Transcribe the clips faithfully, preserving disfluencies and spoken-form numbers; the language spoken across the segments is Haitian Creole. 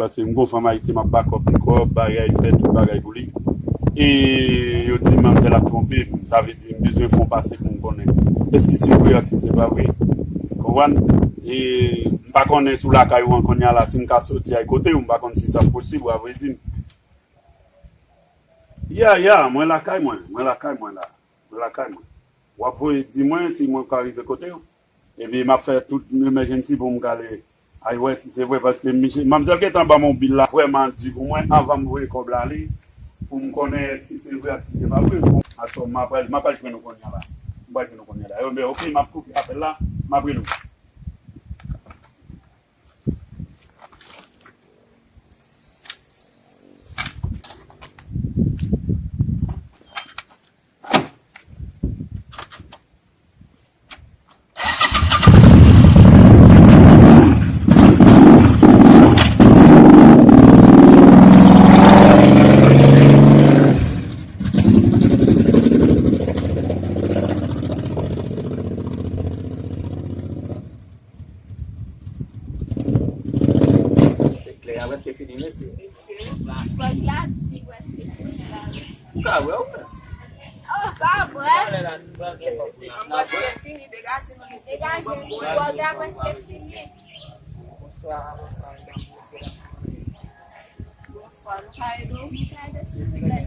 Paske m gon fanm Ayiti, m ap bakòp li kòb, bagay, fè tout bagay pou li. E yo di manmzèl ap twonpe m, sa vle di m bezwen fè yon pase pou m konnen èske se vre ak si se pa vre. Konprann? E m pa konnen si w lakay ou an kounye a la, si m ka soti al kote w, m pa konn si sa posib, w a vre di m. Ya, ya, mwen lakay mwen, mwen lakay mwen la, mwen lakay mwen. W ap voye di mwen si mwen ka rive kote w. Epi m ap fè tout emergency pou m ka ale al wè si se vre, paske misye, manmzèl gentan ban m yon bil la vrèman di pou mwen anvan m voye kòb la ale, pou m konnen èske se vre ak si se pa vre. Bon, aswè m ap al, m ap al jwenn ou kounye a la. M pral jwenn ou kounye a la. Yo, men, ok, m ap koupe apèl la, m ap rele w. Eklè a prèske fini, mesye. Mesye, vag la di prèske fini la. Ou ka wè, ou wè. Oh, pa vre. Prèske fini, degaje nou, mesye. Degaje nou, vag la prèske fini. Bonswa, bonswa, medam, mesye, dam. Bonswa, nou ka ede w? Nou ka ede w, silvouplè?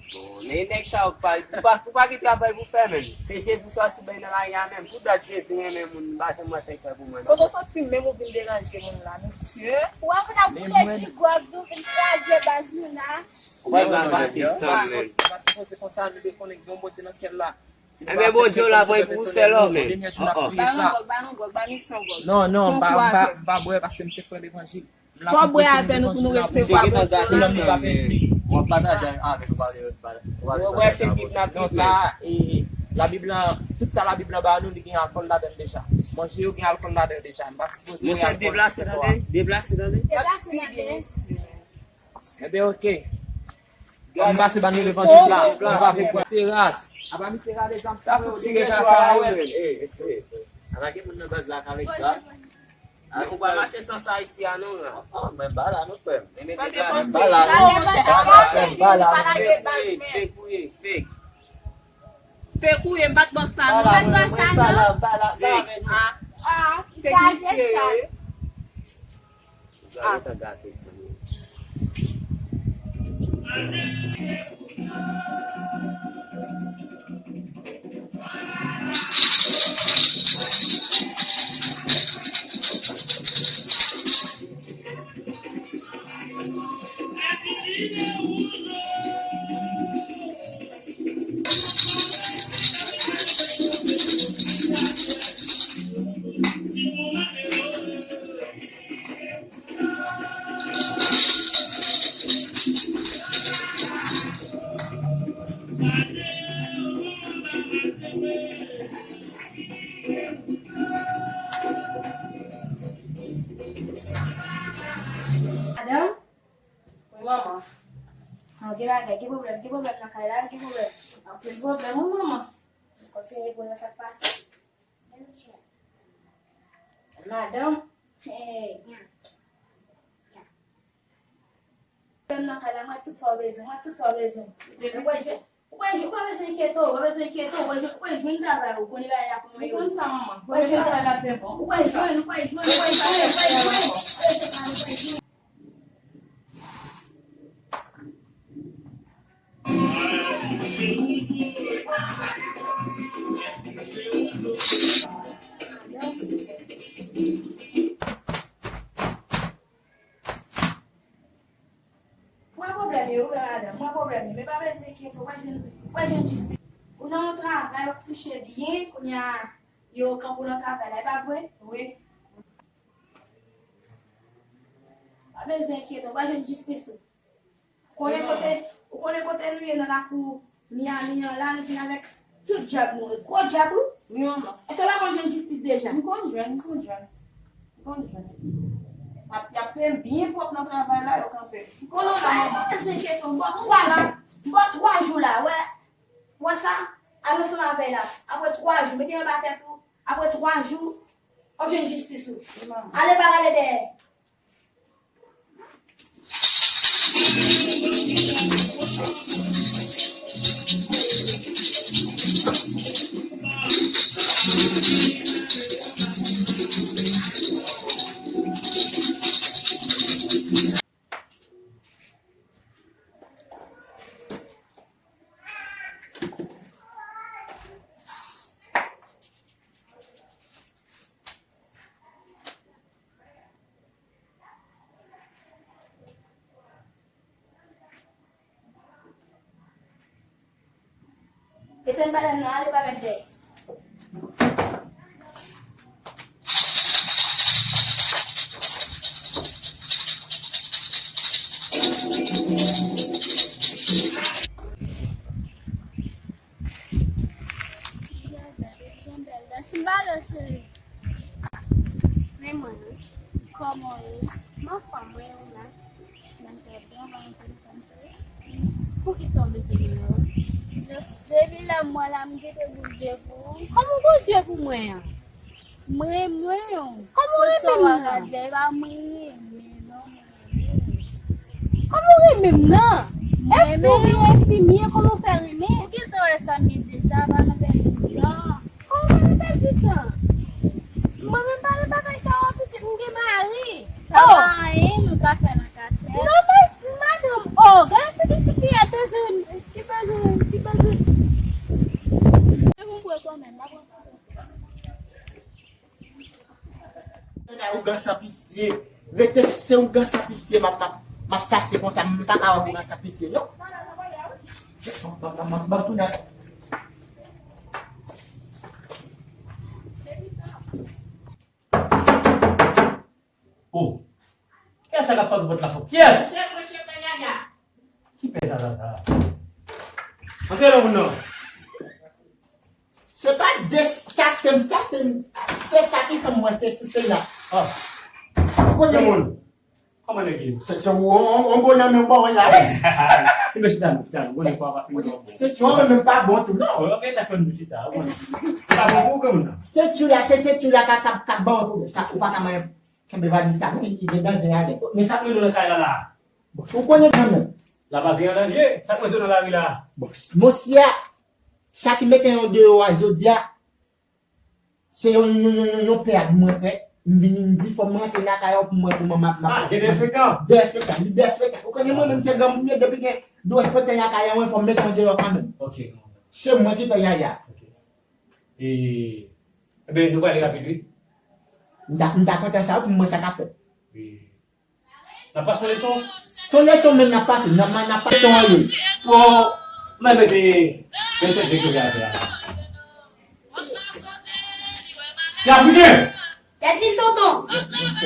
Bon, men nèg sa yo pa, ou pa, ou pa gen travay pou fè menm. Se Jezi sòti bay nan lari a menm. Pou dat Jezi renmen moun, m pa janm wè sa l fè pou mwen, non. Kote w soti menm ou vin deranje moun la, mesye? Ou wè moun ap boule di gwòg nou vin kraze baz nou la. Ou pa janm pase san menm. Ou pa sipoze konsa, nou dwe konnen gen yon Bondye nan syèl la. Ebyen, Bondye w la pran pou ou sèl, ò, men. Oh, oh. Ba nou gwòg, ba nou gwòg, ba nou san gwòg. Non, non, m pa, m pa, m pa bwè paske m se frè levanjil. Fò w bwè avè nou pou nou resevwa Bondye w la. W ap pataje avè nou, pa de, pa de. Ou wè se Bib n ap di sa, e Labib lan, tout sa Labib lan ba nou, li gen alkòl ladan l deja. Manje yo gen alkòl ladan l deja. M pa sipoze gen alkòl. Mesye, deplase tande, deplase tande. Deplase tande. Ebyen, ok. Kòm pase ban nou levanjil la, nou pa vle pran se ras. Apa misye rale zam sa yo, li gen chwa a wè. Ey, mesye. Atake moun nan baz la avèk zam. Ou pa mache san sa isi a non, la. Oh, men bala nou frè m. Sa depanse. Bala nou. Sa depanse. Bala nou. Fake, fake, fake. Fake ou ye, m pa t ban sa non. Bala, bala, bala. Fake. Ah, ah, fake misye yo ye. Ou gentan gate sa. Madanm? Wi, manman. An, gen bagay, gen pwoblèm, gen pwoblèm nan kay la, gen pwoblèm. Anpil pwoblèm, wi, manman. Kontinye pou wè sa k pase. Madanm, hey. Pwoblèm nan kay la, mwen tout sa w bezwen, mwen tout sa w bezwen. Ou kwè jwenn, ou kwè jwenn, ou pa bezwen enkyete w, ou pa bezwen enkyete w, ou kwè jwenn, ou kwè jwenn travay ou, konnen bagay la kòman yo ye. Ou konn sa, manman. Ou kwè jwenn travay la trè bon. Ou kwè jwenn, ou kwè jwenn, ou kwè jwenn, ou kwè jwenn. Mwen pwoblèm yo, wi, madanm, mwen pwoblèm yo. Men pa bezwen enkyete w, w ap jwenn, w ap jwenn jistis. Ou nan yon travay, w ap touche byen, kounye a, yo kanpe w nan travay la, e pa vre? Wi. Pa bezwen enkyete w, w ap jwenn jistis ou. Konnen kote, ou konnen kote nou ye nan lakou Miami an la, nou vin avèk tout djab nou, gwo djab wi. Wi, manman. Èske w pa konn jwenn jistis deja? M konn jwenn, m konn jwenn. M konn jwenn. Y ap, y ap peye m byen pwòp nan travay la, yo kanpe m. M konnen w la, manman. Mwen se kesyon, m ba w twa la, m ba w twa jou la, wè. Wè sa? Al ansanm avè l la. Apre twa jou, mete men ba tèt ou. Apre twa jou, w ap jwenn jistis ou. Wi, manman. Ale pa gade dèyè. Etenn badann nan, ale pa gad dèyè. Gade, jan bèl dan Silvano, cheri. Men mwen, kòman w ye? Mwen anfòm, mwen, ou la? Mwen trè byen, mwen anfòm, cheri. Poukisa w bezwen mwen? Just depi lè m wè la, m kite Bondye pou ou. Kòman Bondye pou mwen an? M renmen w. Kòman w renmen m nan? Gade, e pa mwen renmen, non, mwen renmen w. Kòman w renmen m nan? Mwen renmen w. Enfimye, enfimye, kòman w fè renmen? Poukisa w wè sa m ye deja, pa nan bèl jan? Oh, mwen pa nan bagay sa yo, pitit, m gen mari. Sa pa anyen, nou ka fè nan kachèt. Non, men, madanm, oh, gade figi ti fi a bezwen, ki bezwen, ki bezwen. Mwen konprann kanmenm, m ap Ougan san pisye. Rete se ougan san pisye, m ap, m ap, m ap sase konsa, m pa ka wè ougan san pisye, non. Se, m ap, m ap, m ap, m ap tounen. Oh. Kiyès sa k ap frape pòt la fò? Kiyès? Se mwen, se pè Yaya. Ki pè Zaza sa a? Antre non, moun nan. Se pa de sa, se m sa, se m, se sa ki fè m wè se, se, se la. Ah. Ou konnen moun. Kòman nèg ye? Se, se ou, on, on, on gwo nan men w bò la, wi. Ki mèt chita, chita, bon, nèg pa, pa, pa, pa. Se ti yon menm pa bon tou, non. Oh, ok, sa fè nou chita, ou konnen. Se pa bon pou ou, moun nan. Se ti la, se, se ti la ka, ka, ka ban w pwoblèm. Sa, ou pa ka manyen. Kenbe valiz sa, non, li, li gen danje avè l. Men sa k mennen w nan kay la, la? Bon, ou konnen kanmenm. Lavi an danje, sa k mennen w nan lari la? Bon, s-, mosye a, sa ki mete yon deyò a jodi a, se yon, yon, yon, yon, yon pè ak mwen fè. M vini, m di, fò m rantre nan kay ou pou m wè kòman m ap, m ap. Ah, gen derespektan? Derespektan, li derespektan. Ou konnen mwen menm se granmoun m ye, depi gen derespektan nan kay mwen, fò m mete yon deyò kanmenm. Ok. Se mwen ki pè Yaya. Ok. E, ebyen, nou prale rapid, wi. M ta, m ta kontan sa, wi, pou m wè sa k ap fèt. Wi. N ap pase yon leson? Se yon leson menm n ap pase, n ap, n ap pase yon anyen. Bon, mwen mete vennsenk de kòb atè a. Se Afriken! Kèt il, tonton!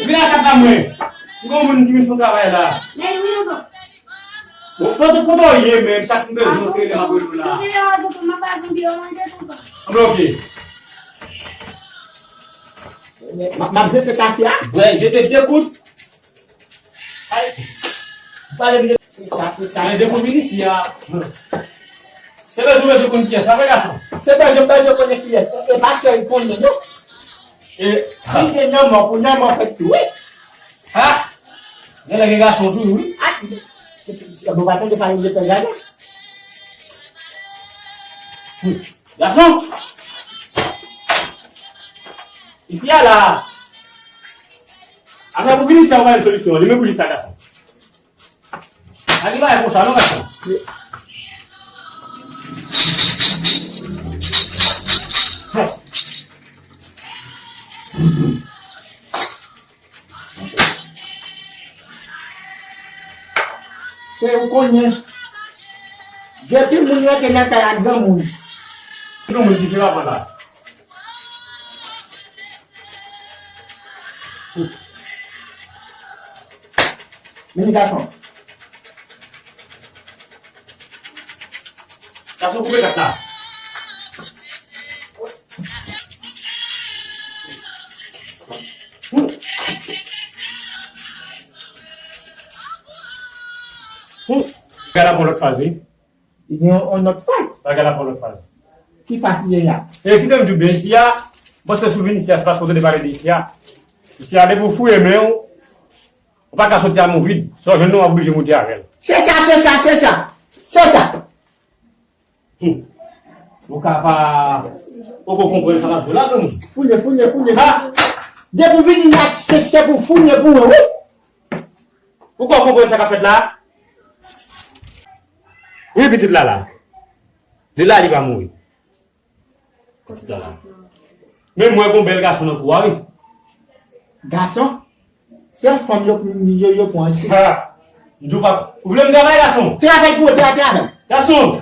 Vin la kat la mwen! M gon moun ki vin sou travay la. Men wi, tonton. Bon, tonton, kote w ye menm? Sa k m bezwen se rele m ap rele w la. Tonton, tonton, m ap ba zonbi yo manje, tonton. Anben, ok. M ap, m ap jete kafe a? Bwè, jete de gout. Ay. Pale m de. Se sa, se sa. Men depi w vin isi a. Se bezwen, bezwen konn kiyès, pa vre, gason? Se bezwen, bezwen konnen kiyès. E pa sèl konnen, non. E si gen nan mò, pou nan mò fèt tou, wi. Ha? Genlè gen gason tou, wi. A, bon, pa tande pale de pè Jaja. Gason! Isi a la. Apre pou vin isi a, ou pa gen solisyon. Li menm pou li sa, gason. A li pa konsa, non, gason. Se ou konnen. Depi moun rantre nan kay ak granmoun. Granmoun ki se papa la. Vini gason. Gason koupe kat la. Gade la pou lòt faz, wi. Li gen yon, yon lòt faz. Bagay la pran lòt faz. Ki faz li ye la? E kite m di w byen, isi a, m panse si w vin isi a, se paske w tande pale de isi a. Isi a, depi w fouye men w, ou pa ka soti a men w vid. Sa w jwenn nan, w oblije moute avè l. Se sa, se sa, se sa. Se sa. Hum. Ou ka pa poko konprann sa m ap di w la, granmoun. Fouye, fouye, fouye. Ha! Depi w vini la, se, se pou fouye pou mwen, wi. Ou ka konprann sa k ap fèt la? Wi, pitit la la. Li la, li pa mouri. Pitit la la. Men mwen gon bèl gason nan kou a, wi. Gason? Sèl fanm yo, yo, yo pran, se... Ha! M di w pa, ou vle m travay, gason? Travay pou ou, tra-, travay. Gason!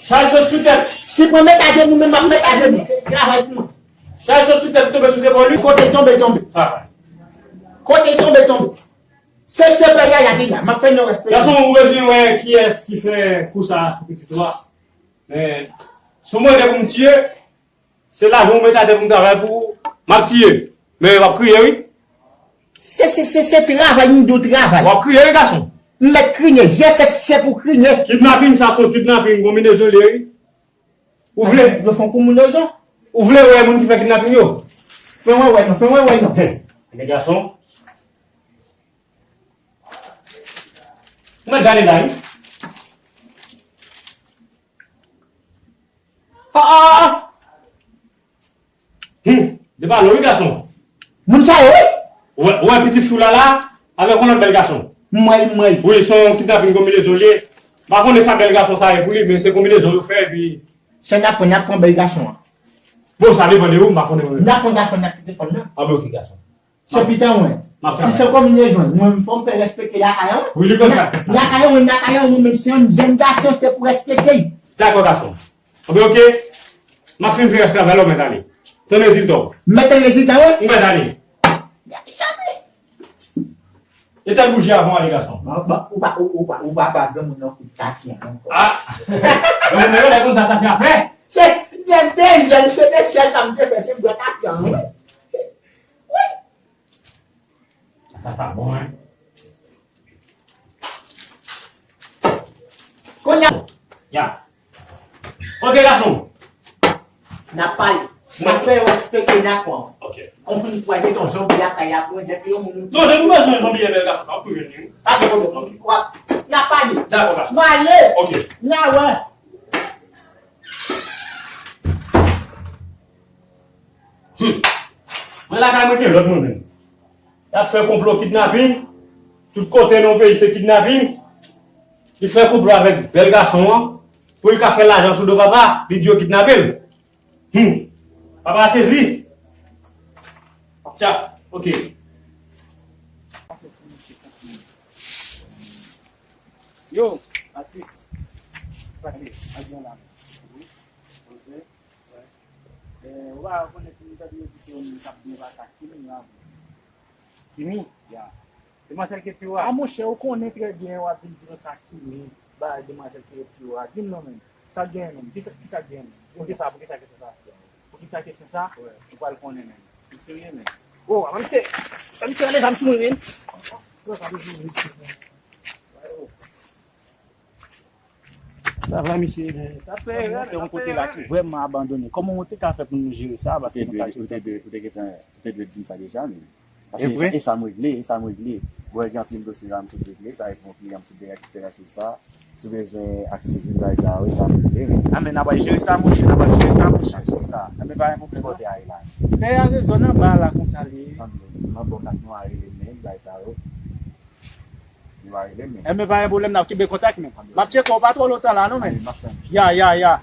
Chay sot sou tèt. Si pran met ajenou, men m ap met ajenou. Travay pou mwen. Chay sot sou tèt, tonbe sou zepòl li. Kote l tonbe, tonbe. Travay. Kote l tonbe, tonbe. Se, se pè Yaya ki la. M ap fè nou respè. Gason, ou bezwen wè kiyès ki fè kou sa pou pitit ou a. Men, si w mande pou m tiye, se lajan w met atè pou m travay pou ou, m ap tiye. Men w ap kriye, wi. Se, se, se, se travay, m di w travay. W ap kriye, wi, gason. M mèt kriye, zye tèt se pou kriye. Kidnaping sa, se yon kidnaping, konbinezon li ye, wi. Ou vle? Yo fè yon konbinezon. Ou vle wè moun ki fè kidnaping yo? Fè mwen wè non, fè mwen wè non. Hen, men gason. Ou mèt gade la, wi. Ah, ah, ah. Hmm, de pa lò, wi, gason. Moun sa yo, wi. Ou wè, ou wè pitit fi w la la, avèk yon lòt bèl gason. M wè l, m wè l. Wi, se yon kidnaping konbinezon li ye. M pa konnen sa bèl gason sa ye pou li, men se konbinezon yo fè, epi... Se n ap pran, n ap pran bèl gason an. Bon, sa depann de ou, m pa konnen mwen menm. N ap pran gason, n ap kite fanm nan. Ah, ben, ok, gason. Se pita mwen. M ap travay. Si se konbinezon, mwen, fò m fè respekte lakay an. Wi, li konn sa. Lakay an, lakay an, mwen menm se yon jèn gason, se pou respekte. Dakò, gason. Oke, oke. M ap fin fè rès travay la, ou mèt ale. Tann rezilta w. Mèt tann rezilta w? Ou mèt ale. Gade sa vre. Etèn bouji avan w ale, gason. Ou pa, ou pa, ou, ou pa, ou pa ba granmoun nan kout tafya ankò. Ah! Granmoun nan yo, lè konn sa tafya fè. Se, de, de jèn, se de sèl sa m te fè, se bwè tafya, wi. Wi. Sa, sa bon, hein? Kounye a. Ya. Ok, gason. N ap pale. N ap fè yo respekte, dakò. Ok. Konprann pou al mete yon zonbi lakay la, pou depi yon moun... Non, depi w bezwen zonbi, ebyen, gason, sa, w ap jwenn li, wi. Pa gen pwoblèm. Ok. W ap, n ap pale. Dakò, gason. M ale. Ok. N a wè. Hmm. Mwen lakay mwen gen lòt mwen menm. Y ap fè konplo kidnaping. Tout kote nan peyi se kidnaping. Li fè konplo avèk bèl gason an. Pou li ka fè lajan sou do papa, li di yo kidnape l. Hmm. Papa sezi. Tcha, ok. Yo, atis. Pase, al byen la. Wi. Poze. Wè. Eh, ou pa konnen pou m tande yo di se yon moun k ap byen pase ak Kimi la, vre. Kimi? Ya. Demwazèl ki pi wo a. A, monchè, ou konnen trè byen, w ap vin di konsa Kimi, bay demwazèl ki pi wo a. Di m non, menm. Sa k genyen, menm? Kisa, kisa k genyen, menm? Poukisa, poukisa kesyon sa? Poukisa kesyon sa? Wè. Ou pral konnen, menm. Ou serye, menm? Oh, a misye, a misye rale zam sou mwen, menm. Yo, sa toujou vin. Sa va, misye? Sa fè erè, se yon kote la ki vrèman abandone. Kòman w te ka fè pou nou jere sa? Paske nou pa jere sa. Ou te dwe, ou te dwe, ou te gentan, ou te dwe di m sa deja, men. Paske e sa, e sa m regle, e sa m regle. Bon, gen anpil dosye la m sot regle, sa e pou yon kliyan m sot derejistrasyon sa. Si w bezwen akse vin bay sa, wi, sa m regle, men. A, men n a pral jere sa, monchè, n a pral jere sa, monchè. N a jere sa. A, men pa gen pwoblèm, non. Kote a ye la? Dèyè zòn anba la konsa li ye. Nan bò kat nou a rele men, bay sa yo. Li va rele men. Enben, pa gen pwoblèm, n ap kenbe kontak, men. M ap tcheke w pa twò lontan la, non, men. Ya, ya, ya.